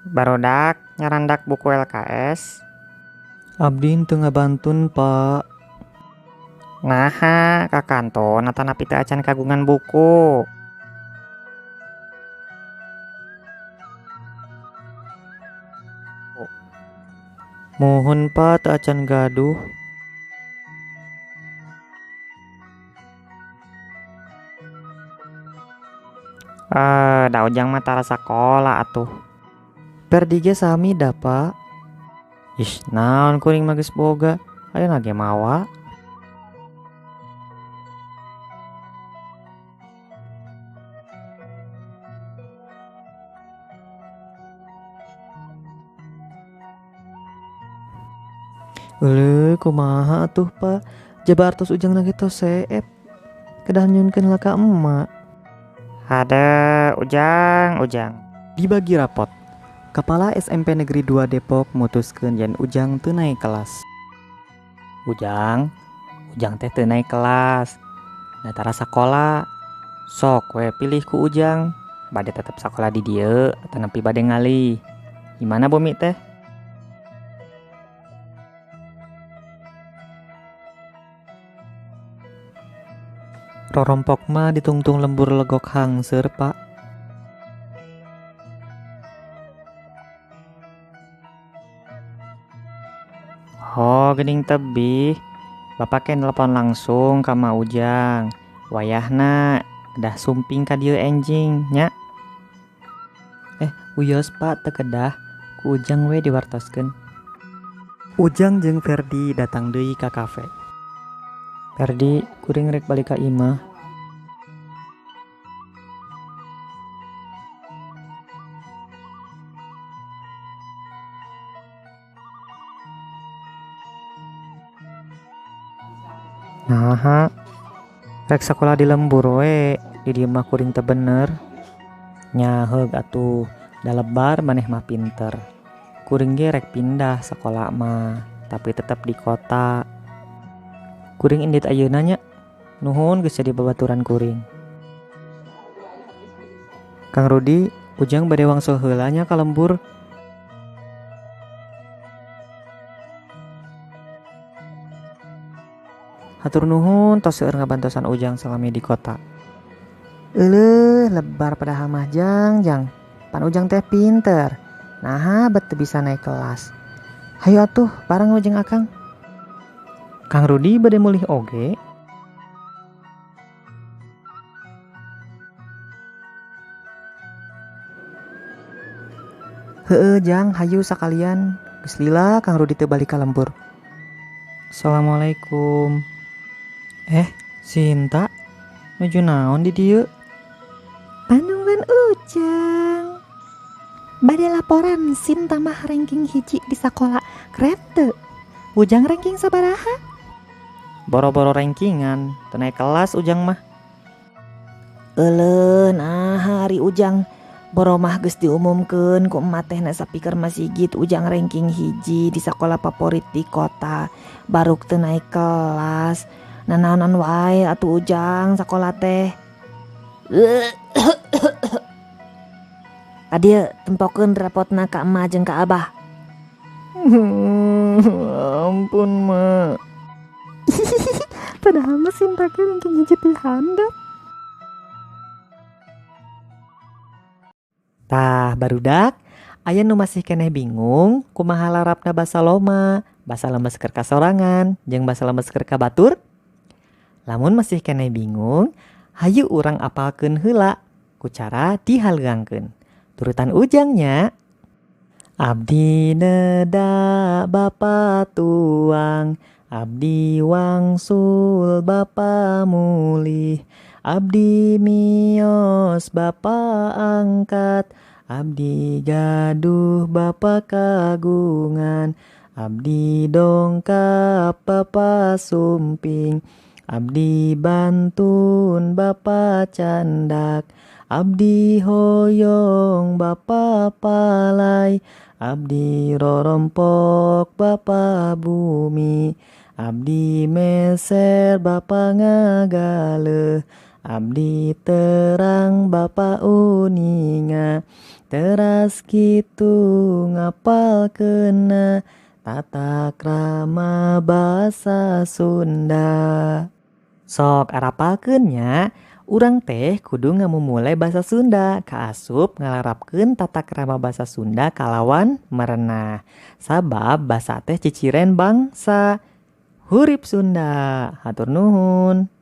Barudak nyarandak buku LKS. Abdi teu ngabantun, Pak. Naha ka kantor atanapi teu acan kagungan buku. Muhun, Pak, teu acan gaduh. Eh, da Ujang mah tara sakola atuh. Perdi ge sami da, Pak. Ih, naon kuring mah geus boga, ayeuna ge mawa. Euleuh, kumaha atuh, Pak? Jaba artos Ujang na ge tos seep. Kedah nyuhunkeun heula ka emak. Hade, Ujang, Ujang. Dibagi rapot. Kepala SMP Negeri 2 Depok mutuskeun yen Ujang teu naik kelas. Ujang, Ujang teh teu naik kelas. Da tara sakola. Sok we pilih ku Ujang, bade tetep sakola di dieu atanapi bade ngalih. Gimana bumi teh? Rorompok mah ditungtung lembur legok hangseur, Pak. Oh, geuning tebih. Bapak ke nelpon langsung ka Ma Ujang. Wayahna kedah sumping ka dieu enjing nya. Wios, Pak, teu kedah. Ku Ujang we diwartoskeun. Ujang jeung Ferdi datang deui ka kafe. Ferdi, kuring rek balik ka imah. Naha, rek sakola di lembur we, di dieu mah kuring teu bener. Nya heug atuh, da lebar maneh mah pinter. Kuring ge rek pindah sakola mah, tapi tetep di kota. Kuring indit ayeuna nya. Nuhun geus jadi babaturan kuring. Kang Rudi, Ujang bade wangsul heula nya ka lembur. Hatur nuhun tos seueur ngabantosan Ujang salami di kota. Euleuh, lebar padahal mah jang jang. Pan Ujang teh pinter. Naha bet teu bisa naik kelas. Hayu atuh bareng we jeung Akang. Kang Rudi bade mulih oge. Heueuh jang, hayu sakalian. Geus lila Kang Rudi teu balik ka lembur. Assalamualaikum. Sinta, nuju naon di dieu? Panungguan Ujang. Bade laporan Sinta mah ranking 1 di sakola. Keren teu? Ujang ranking sabaraha? Boro-boro rankingan, teu naik kelas Ujang mah. Euleuh, nah ari Ujang boro mah geus diumumkeun ku emak teh na sapikeun masigit Ujang ranking 1 di sakola favorit di kota. Baruk teu naik kelas. Nanaonan wae atuh Ujang sakola teh. Kadieu tempokeun rapotna ka emak jeung ka abah. Ampun, Mak. Padahal mah Sinta ge ranking 1 ti handap. Tah, barudak, aya nu masih keneh bingung kumaha larapna basa loma, basa lemes keur kasorangan, jeung basa lemes keur ka batur? Lamun masih keneh bingung, hayu urang apalkeun heula ku cara dihaleangkeun. Turutan Ujang nya. Abdi neda bapa tuang, abdi wangsul bapa mulih, abdi mios bapa angkat, abdi gaduh bapa kagungan, abdi dongkap bapa sumping, abdi bantun bapa candak, abdi hoyong bapa palai, abdi rorompok bapa bumi, abdi meser bapa ngagaleuh, abdi terang bapa uninga, Teras kitu ngapalkeunna tata krama basa Sunda. Sok arapalkeun nya, urang teh kudu ngamumule basa Sunda kaasup ngalarapkeun tata krama basa Sunda kalawan merenah. Sabab basa teh ciciren bangsa. Hurip Sunda. Hatur nuhun.